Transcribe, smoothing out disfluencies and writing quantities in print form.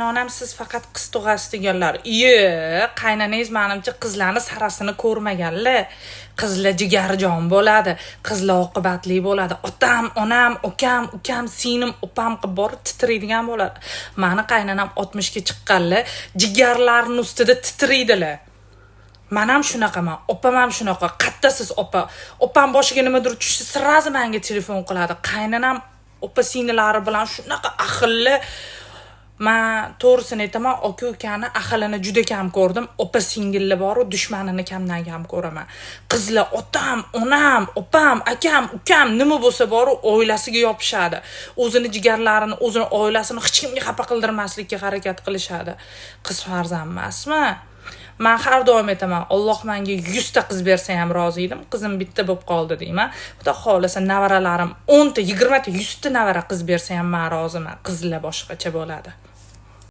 Qaynonam, "Siz faqat qiz tug'asiz", deganlar. Iye, qaynanangiz manimcha qizlarni sarasini ko'rmaganlar. Qizlar jigarjon bo'ladi, qizlar oqibatli bo'ladi. Otam, onam, ukam, ukam, singlim, opam qilib borib titraydigan bo'ladi. Mani qaynonam 60 ga chiqqanlar, jigarlarini ustida titraydilar. Man ham shunaqaman, opam ham shunaqa. Qattasiz, opa? Opam boshiga nimadir tushsa, сразу manga telefon qiladi. Qaynonam opa singillari bilan shunaqa ahilli. Man to'g'risini aytaman, aka ukani ahilini juda kam ko'rdim. Opa singilli boru, dushmanini kamdan kam ko'raman. Qizlar otam, onam, opam, akam, ukam, nima bo'lsa boru, oilasiga yopishadi. O'zini jigarlarini, o'zini oilasini hech kimga xafa qildirmaslikka harakat qilishadi. Qiz farzand emasmi? Man har doim aytaman, Alloh menga 100 ta qiz bersa ham rozi edim, qizim bitta bo'lib qoldi deyman. Xudo xohlasa, nevaralarim 10 ta, 20 ta, 100 ta nevara qiz bersa ham man roziman. Qizlar boshqacha bo'ladi.